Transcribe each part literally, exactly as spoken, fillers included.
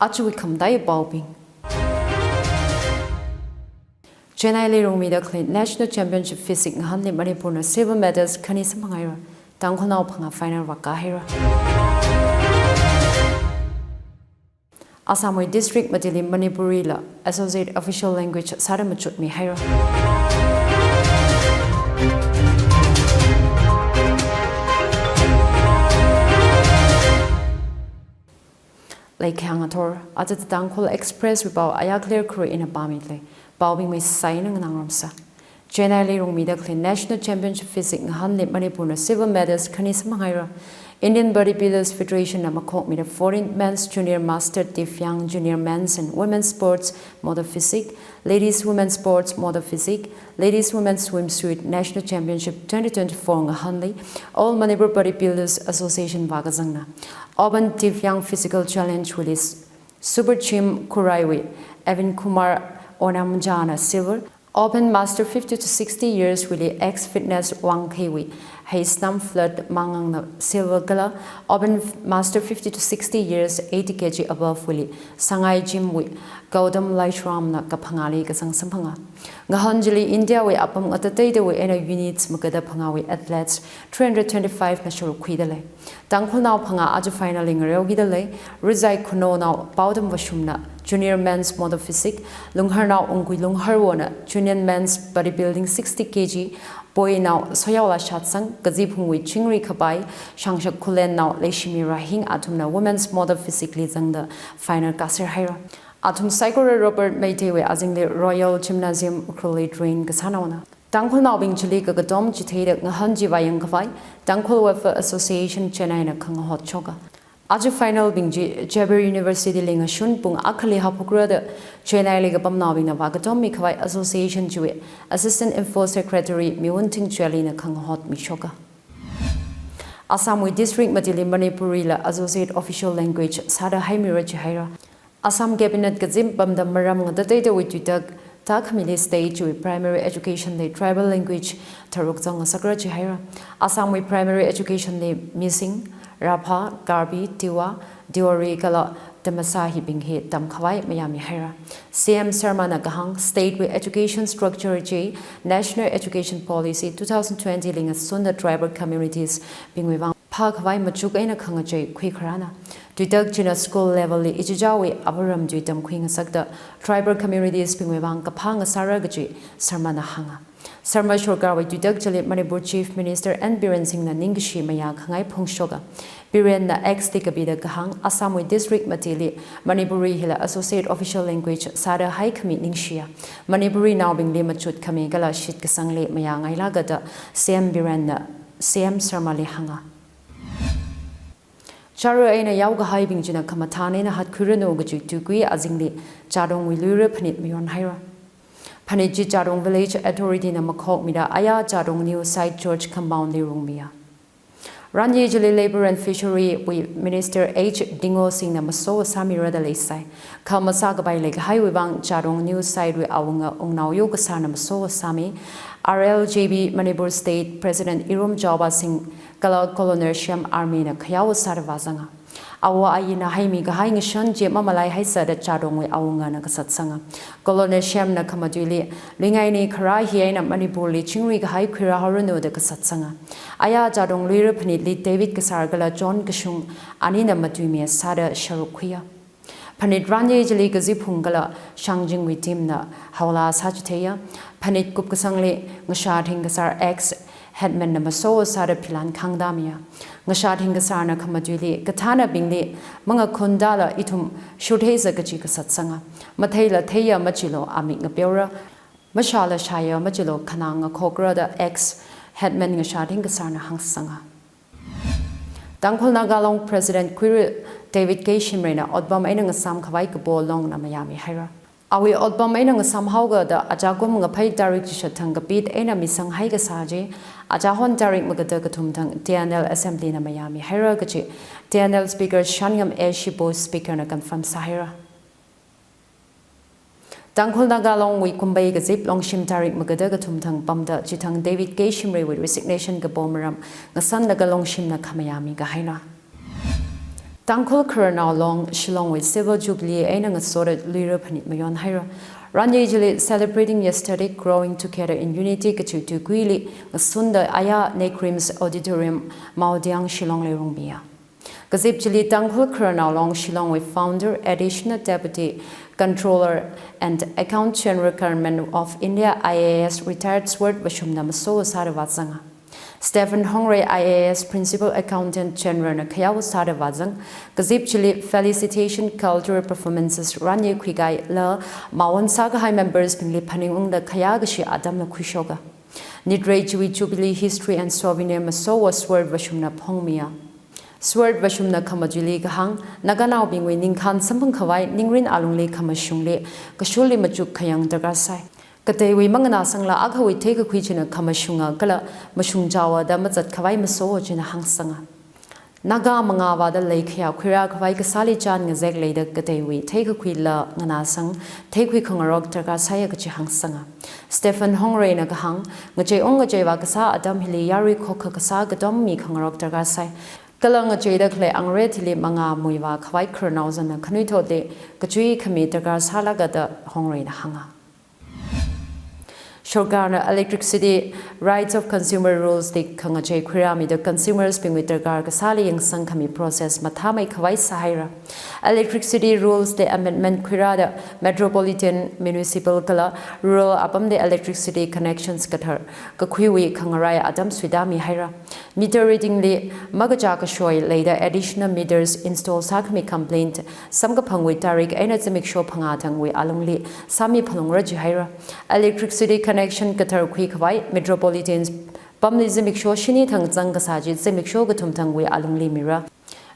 Aja khamataiya paobing. Chennai li rungmida khalei National Championship Physique ngahanli Manipurna silver medals khani samphangaira. Tangkhulnao phangā final vākāhaira. Assamwui district matili Manipurila associate official language sāda machutmihaira. Leikhyang athor, aja Tangkhul Express wui pao ayā clear khuru ina pāmilei. Paobing maisai eina nganāngarumsa. Chennai li rungmida khalei National Championship Physique ngahanli Manipurna silver medals khani samphangaira. Indian Bodybuilders Federation na makhokmida fourteen Men's Junior Master Divyang Junior Men's and Women's Sports Motor Physique, Ladies Women's Sports Motor Physique, Ladies Women's Swimsuit National Championship twenty twenty-four ngahanli All Manipur Bodybuilders Association vākazangna Open Divyang Physical Challenge wuili Super Gym Khuraiwui Evin Kumar Onamjana silver, Open Master fifty to sixty years wuili X Fitness Wangkheiwui Heisnam Flood Mangangna silver kala Open Master fifty to sixty years eighty K G above wuili Sangai Gym wui Gautam Laishramna kaphangāli kazang samphanga. Ngahan chili India wui apam ngatateitawui eina units magada phangāwui athletes three hundred twenty-five na sharuk khuidalei. Tangkhulnao phangā aja final li ngareokidalei, Rizai Khunou Paodam Vashumna Junior Men's Motor Physique, Lungharnao Ungkui Lungharwona Junior Men's Bodybuilding sixty K G, Poinao Soyaola Shatsang, Kaziphungwui Chingri Khapai, Shangshak Khulennao Leishimi Rahing athumna Women's Motor Physique li zangda final kāserhaira. Athum saikora Robert Meiteiwui azingli Royal Gymnasium Ukhrulli train kasānaona. Tangkhulnaobing chili kakatom chitheida ngahan chi vāyangkhavai Tangkhul Welfare Association Chennai na khangahot shoka. Aja final bing chi Xavier University li ngashun pung akhali haophokra da Chennai li kapamnaobingna vākatommi khavai association chiwui Assistant Info Secretary Miwunting Cheli na khangahotmi shoka. Assamwui district matili Manipurila associate official language sāda haimira jihaira. Assam Cabinet kazip pamda maram ngatateitawui tuitak tākhamili state chiwui primary education li tribal language tharuk zangngasakra jihaira. Assamwui primary education li Mising, Rapha, Karbi, Tiwa, Deori kala Dimasa hibing hi tamkhavai mayāmihaira. C M Sarmana kahāng state wui education structure chi National Education Policy two thousand twenty li ngasunda tribal communities bingwui vang phākhavai machuk eina khangachei khuikharāna. Tuitak china school level li ichichāwui avāram tui tamkhui ngasakta tribal communities bingwui vang kaphā ngasāra kaji Sarmana hānga. Sarma sorkarwui tuitak chili Manipur Chief Minister N Biren Singhna ningkashi mayākhangai phongshoka. Birenna X li kapida kahāng Assamwui district matili Manipuri hila associate official language sāda haikhami ningshiya. Manipurinao bingli machut khami kala shitkasangli mayāngailāka da C M Birenna C M Sarmali hānga. Chara eina yaokahaibing china khamathān eina hatkhuiranu kaji tuikui azingli Chadongwui luira phanit mayonhaira. Phanit chi Chadong Village Authority na makhokmida aya Chadong New Site Church Compound li rungmiya. Ranye chili Labour and Fishery wui Minister H Dingo Singhna maso sāmira da leisai. Kha masākapai leikahaiwui vang Chadong New Site wui awunga Wungnaoyo Kasarna maso sāmi. R L J B Manipur State President Irom Jaoba Singh kala Colonel Shyam Army na khayao sāda vāzanga. Awo ayina haimi kahai ngashan chi mamalaihaisa da Chadongwui awungana kasatsanga. Colonel Shyamna khamatuili, luingaini kharā hi eina Manipurli chingri kahai khuirāhaoranu da kasatsanga. Aya Chadong luira phanitli David Kasar kala John Kashung anina matuimi sāda sharuk khuiya. Phanit ranye chili Kaziphung kala Shangjingwui team na haola sāchitheiya. Phanit kupkasangli Ngashathing Kasar ex headman na maso sāda philan khangdamiya. Ngashathing Kasarna khamatuili, kathānabingli mangakhundala ithum shurtheisa kaji kasatsanga. Matheila theiya machilo amik ngapeora. Mashala shaya machilo khanang ngakhokra da ex headman Ngashathing Kasarna hāngsanga. Tangkhul Naga Long President khuira David K Shimrayna otpam eina ngasam khavai kapo longna mayāmihaira. Awui otpam eina ngasam haoga da ajakum ngaphei tarik chishat thang kapit eina misang haikasā chi, achahon tarik magada kathum thang T N L Assembly na mayāmihaira kaji T N L Speaker Shanngam A Shibo Speaker na confirm sāhaira. Tangkhul Naga Long wui kumbei kazip Longshim tarik magada kathum thang pamda chithang David K Shimray wui resignation kapo maram ngasanlaga Longshimna khamayāmi kahaina. Tangkhul Khararnao Long Shillong wui Silver Jubilee eina ngasoda luira phanit mayon haira. Ranye chili Celebrating Yesterday, Growing Together in Unity kachi tuikuili ngasunda aya NECRIHMS Auditorium, Maodiang, Shillong li rungmiya. Kazip chili Tangkhul Khararnao Long Shillong wui Founder, Additional Deputy Controller and Account General, Government of India, I A S, Retired Sword Vashumna maso sāda vāzanga. Stephen Hongre, I A S, Principal Accountant General na khayao sāda vāzang. Kazip chili felicitation cultural performances ranye khuikahaila, mawan sākahai members bingli phaningungda khayā kashi atamla khuishoka. Nitrei chiwui Jubilee history and souvenir maso Sword Vashumna phongmiya. Sword Vashumna khamajili kahāng, Naganaobingwui ningkhān samphang khavai ningrin alungli khamashungli, kashurli machuk khayang darkar sai. Kateiwui manganāsangla akhawui theikakhui china khamashunga kala mashung chaowa da mazat khavai maso china hāngsanga. Naga mangāvāda leikhayā khuirā khavai kasāli chān ngazek leida kateiwui theikakhuila nganāsang, theikhui khangarok darkar sāya kachi hāngsanga. Stephen Hongre na kahāng, ngachei ong ngacheiva kasā atam hili yarui khokha kasā katom mi khangarok darkar sai. Kala ngacheida khalei angret hili mangā muivā khavai khararnao zanna khanuithotli kachui khami darkar sālaga da Hongre na hānga. Sorkarna Electricity Rights of Consumer Rules li khangachei khuirāmida consumers bingwui darkar kasāli yangsang khami process mathāmei khavai sāhaira. Electricity Rules li amendment khuirāda metropolitan, municipal kala rural apamli electricity connections kathar kakhuiwui khangarai atam suitāmi haira. Meter reading li makachā kashoi leida additional meters install sākhami complaint samkaphangwui tarik eina zimiksho phangā thangwui alungli sāmi phalungra jihaira. Electricity connection kathar khui khavai metropolitan pamli zimiksho shini thang zang kasā chi zimiksho kathum thangwui alungli mira.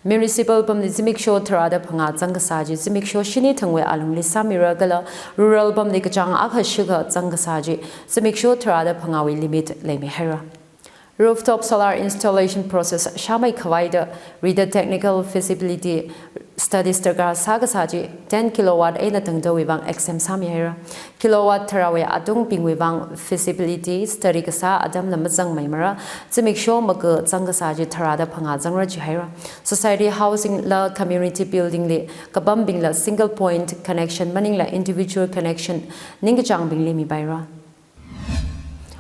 Municipal pamli zimiksho tharāda phangā zang kasā chi zimiksho shini thangwui alungli sāmira kala rural pamli kachāng akha shikha zang kasā chi zimiksho tharāda phangāwui limit leimi haira. Rooftop solar installation process shāmei khavaida rida technical feasibility studies darkar sā kasā chi ten kilowatt eina tangdawui vang exempt sāmi haira. Kilowatt tharāwui atungbingwui vang feasibility study kasā atamla mazangmei mara, zimiksho maka zang kasā chi tharāda phangā zangra jihaira. Society housing la community building li kapambingla single point connection maningla individual connection ningkachāngbingli mipaira.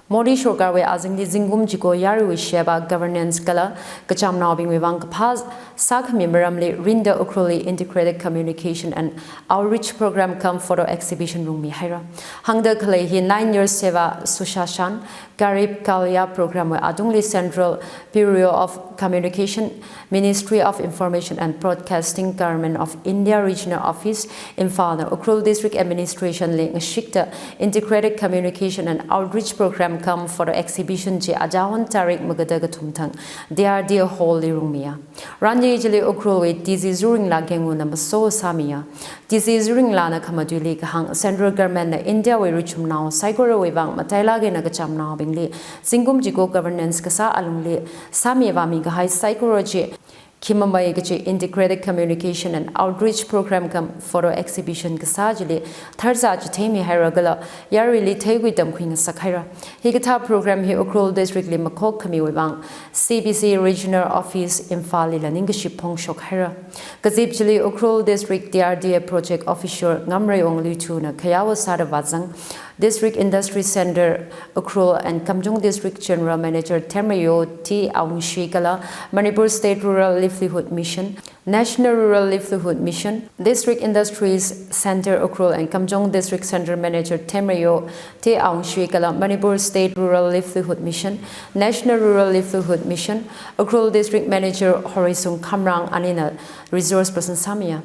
Modi sorkarwui azingli zingkum chiko yaruiwui sheba governance kala kachamnaobingwui vang kaphā sākhami maramli rinda Ukhrulli Integrated Communication and Outreach Program cum Photo Exhibition rungmi haira. Hāngda khalei hi Nine Years Seva Sushashan Garib Kalyan Program wui atungli Central Bureau of Communication, Ministry of Information and Broadcasting, Government of India Regional Office, Imphal na Ukhrul District Administration li ngashikta Integrated Communication and Outreach Program cum Photo Exhibition chi ajahon tarik magada kathum thang D R D A Hall li rungmiya. Ranli chili Ukhrulwui D C Zuringla Genguna maso sāmiya. D C Zuringlana khamatuili kahāng Central Government na India wui richumnao saikorawui vang matailāk eina kachamnaobingli zingkum chiko governance kasā alungli sāmi vāmi kahai saikora chi khimamei kachi Integrated Communication and Outreach Program cum Photo Exhibition kasā chili tharza chitheimi haira kala yaruili theikhui tamkhui ngasak haira. Hikathā program hi Ukhrul District li makhok khamiwui vang C B C Regional Office Imphal lila ningkashi phongshok haira. Kazip chili Ukhrul District D R D A Project Officer Ngamreiwong Luithuna khayao sāda vāzang. District Industry Centre Ukhrul and Kamjong District General Manager Themreyo T Awungshi kala Manipur State Rural Livelihood Mission, National Rural Livelihood Mission, District Industries Centre Ukhrul and Kamjong District Centre Manager Themreyo T Awungshi kala Manipur State Rural Livelihood Mission, National Rural Livelihood Mission, Ukhrul District Manager Horeisung Khamrang anina resource person sāmiya.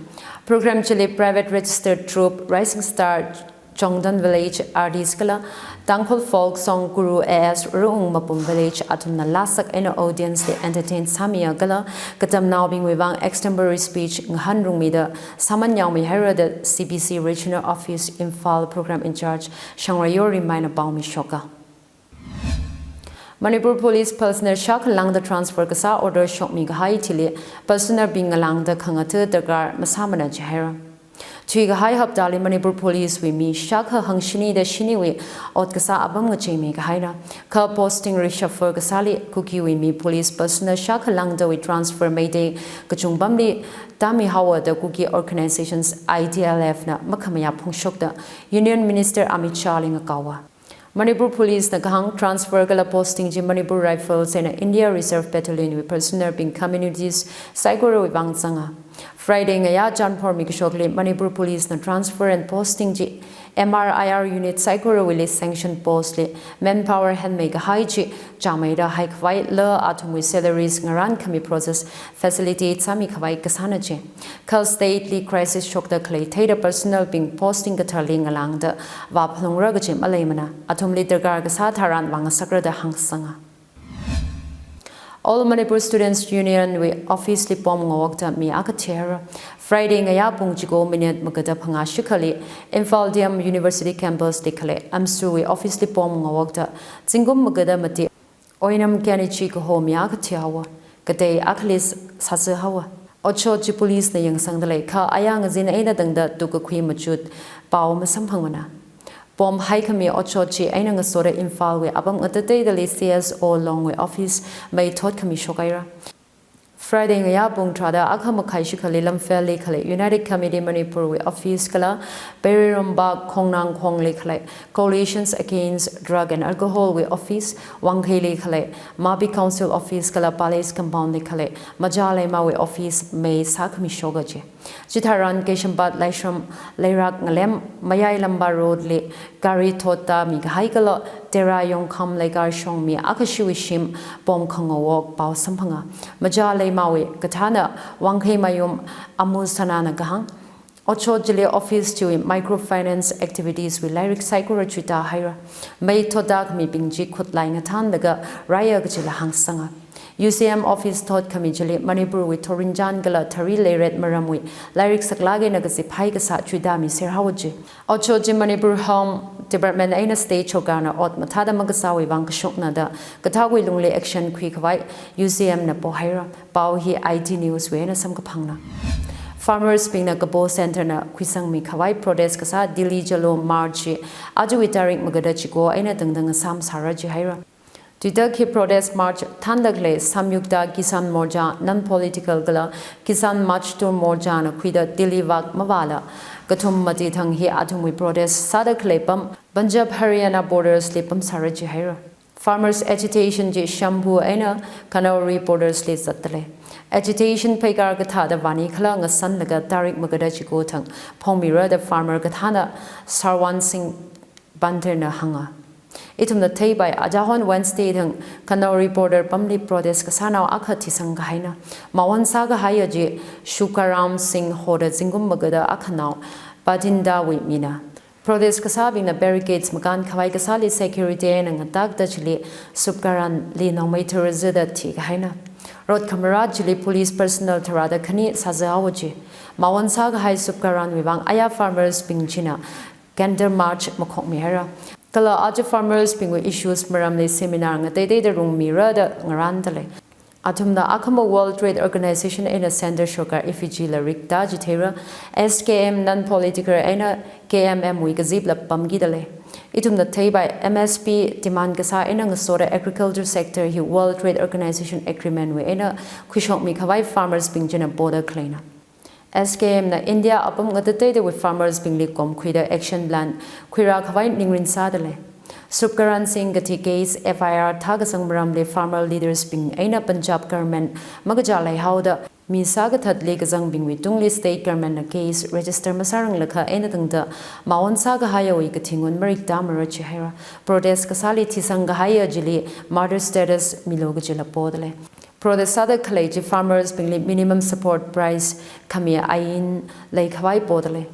Program chili private registered troupe Rising Star Chongdon Village artist kala Tangkhul folk song guru A S Ruung Mapum Village athumna lāsak eina audience li entertain sāmiya kala katamnaobingwui vang extempore speech ngahān rungmida sāman yaomi haira da C B C Regional Office Imphal Program in Charge Shangreyo Rimaina paomi shoka. Manipur Police personnel shākha lāngda transfer kasā order shokmi kahai thili personnel bing ngalāngda khangatha darkar masāmana jihaira. Thuikahai haptali Manipur Police wui mi shākha hangshini da shiniwui ot kasā apam ngacheimi kahaina. Kha posting reshuffle kasāli Kukiwui mi police personnel shākha langdawui transfer Meitei kachungpamli tāmihaowa da Kuki Organizations I T L F na makhamayā phongshokda Union Minister Amit Shah li ngakaowa. Manipur Police na kahāng transfer kala posting chi Manipur Rifles eina India Reserve Battalion wui personnel bing communities saikorawui vang zanga. Friday ngayā Chanphor mikashokli Manipur Police na transfer and posting chi M R I R unit saikorawuili sanction post li manpower hanmei kahai chi chāmeida haikhavai la athumwui salaries ngarān khami process facilitate sāmi khavai kasāna chi. Kha state li crisis shokda khalei theida personnel bing posting katharli ngalāngda vāphalungra kaji maleimana. Athumli darkar kasā tharan vāngasakra da hāngsanga. All Manipur Students Union wui office li bomb ngawokta mi akha thihaira. Friday ngayā pung chiko minute magada phangā shikhali Imphal D M University campus li khalei AMSU wui office li bomb ngawokta zingkum magada mati Oinam Kenichi kaho mi akha thihaowa, katei akhali sāsā haowa. Otshot chi police na yangsangda lei, kha ayā ngazin eina tangda tukkakhui machut pao masamphangmana. Bomb haikhami otshot chi eina ngasoda Imphal wui apam ngatateidali C S O Long wui office mei thotkhami shokhaira. Friday ngayā pung tharāda akha makhai shikhali Lamphel li khalei United Committee Manipur wui office kala Peirembah Khongnang Khong li khalei Coalitions Against Drug and Alcohol wui office, Wangkhei li khalei Mabi Council office kala Palace Compound li khalei Majā Leima wui office mei sākhami shoka chi. Chitharan Keshempad Laishram Leirak Ngalem Mayai Lamba Road li gari thotda mi kahai kala Tera Yongkham Leikar shong mi akha shiwui shim bomb khangawok pao samphanga. Majā Leima wui kathāna Wangkhei Mayum Amu Sana na kahāng, otshot chili office chiwui microfinance activities wui lairik saikora chuita haira. Mei thotda khami bing chi khutlai ngathanlaga raiya kajila hāngsanga. U C M office thotkhami chili Manipur wui thorinjan kala thari leiret maramwui lairik saklāk eina kaziphai kasā chuita miser haowa chi. Otshot chi Manipur Home Department eina state sorkarna ot mathāda makasāwui vang kashokna da kathāwui lungli action khuikhavai U C M na pohaira. Pao hi I T News wui eina samkaphangna. Farmers bingna kapo centre na khuisangmi khavai protest kasā Delhi Chalo March chi ajawui tarik magada chiko eina tangda ngasam sāra jihaira. Tuitak hi protest march thānda khalei Samyukta Kisan Morcha, non-political kala Kisan Mazdoor Morcha na khuida Delhi vak mavāla kathum mati thang hi athumwui protest sāda khalei pam Punjab Haryana borders li pamsāra jihaira. Farmers agitation chi Shambhu eina Khanauri borders li zatdalei. Agitation pheikar kathāda vāni khala ngasanlaga tarik magada chiko thang phongmira da farmer kathāna Sarwan Singh Banter na hānga. Ithumna theipai, ajahon Wednesday thang Khanauri border pamli protest kasānao akha thisang kahaina. Mawon sākahaiya chi Shubkaram Singh hoda zingkum magada akhanao Bathinda wui mina. Protest kasābingna barricades makān khavai kasāli security eina ngatakta chili Shubkaram li nongmei tharāzada thikahaina. Rot khamara chili police personnel tharāda khani sāzā haowa chi. Mawon sākahai Shubkaram wui vang aya farmers bing china candle march makhokmi haira. Kala aja farmers bingwui issues maramli seminar ngateiteida rungmira da ngarāndalei. Athumna akhama World Trade Organization eina Centre sorkar effigy la rikta jitheira, S K M non-political eina K M M wui kazipla pamkidalei. Ithumna theipai M S P demand kasā eina ngasoda agriculture sector hi World Trade Organization agreement wui eina khuishokmi khavai farmers bing china poda khaleina. S K M na India apam ngatateidawui farmers bingli komkhuida action plan khuira khavai ningrin sādalei. Shubkaram Singh kathi case F I R thākasang maramli farmer leaders bing eina Punjab government makachā leihaoda mi sākathatli kazangbingwui tungli state government na case register masāranglakha eina tangda mawon sākahaiyawui kathi ngun marikta mara jihaira. Protest kasāli thisang kahaiya chili martyr status milo kajila podalei. Protest sāda khalei chi farmers bingli minimum support price khami ain leikhavai podalei.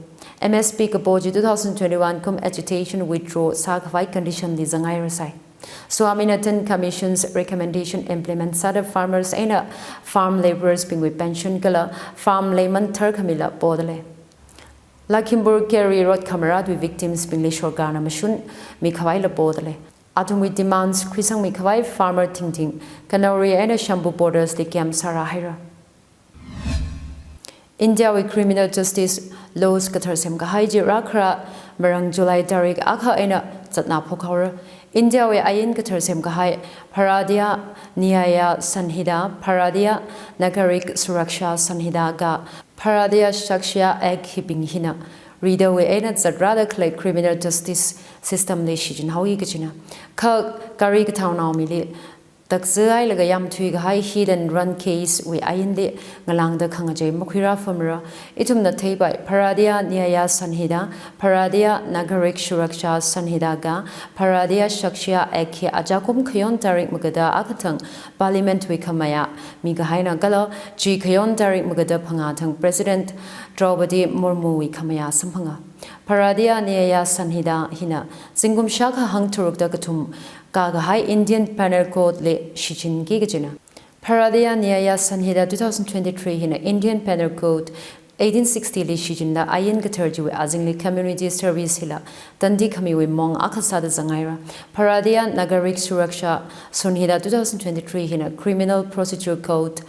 M S P kapo chi two thousand twenty-one kum agitation withdraw sākhavai condition li zangairasai. Swaminathan Commission's recommendation implement sāda farmers eina farm labourers bingwui pension kala farm leiman tharkhamila podalei. Lakhimpur Kheri rot khamaratwui victims bingli sorkarna mashun mikhavaila podalei. Athumwui demands khuisangmi khavai farmer thingthing Khanauri eina Shambhu borders li camp sāra haira. India wui criminal justice laws kathar semkahai chi rākhara marāng July tarik akha eina zatna phokhaora. India wui ain kathar semkahai Bharatiya Nyaya Sanhita, Bharatiya Nagarik Suraksha Sanhita kha Bharatiya Sakshya Act hibing hina ridawui eina zatrāda khalei criminal justice system li shichinhaowa kajina. Kha gari kathaonao mili takzahailaga yamthuikahai hit and run case wui ainli ngalāngda khangachei makhuirāpamra. Ithumna theipai, Bharatiya Nyaya Sanhita, Bharatiya Nagarik Suraksha Sanhita kha Bharatiya Sakshya Act hi ajakum khayon tarik magada akha thang Parliament wui khamayā mikahaina kala chi khayon tarik magada phangā thang President Draupadi Murmu wui khamayā samphanga. Bharatiya Nyaya Sanhita hina zingkum shākha hangtharukda kathum kākahai Indian Penal Code li shichinki kajina. Bharatiya Nyaya Sanhita two thousand twenty-three hina Indian Penal Code eighteen sixty li shichinda ain kathar chiwui azingli community service hila tandi khamiwui mong akha sāda zanghaira. Bharatiya Nagarik Suraksha Sanhita two thousand twenty-three hina Criminal Procedure Code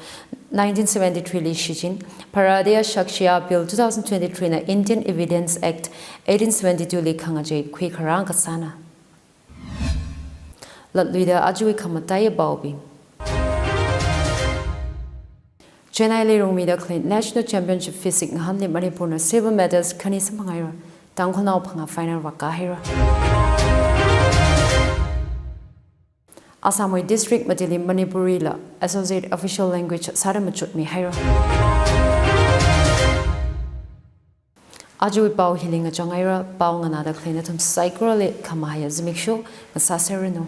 nineteen seventy-three li shichin, Bharatiya Sakshya Bill two thousand twenty-three na Indian Evidence Act eighteen seventy-two li khangachei khuikharā kasāna. Latluida ajawui khamataiya paobing. Chennai li rungmida khalei National Championship Physique ngahanli Manipurna silver medals khani samphanghaira. Tangkhulnao phangā final vākāhaira. Assamwui district matili Manipuri la associate official language sāda machutmihaira. Ajawui pao hili ngachanghaira, pao nganāda khalei nathum saikorali khamahaiya zimiksho ngasāserranu.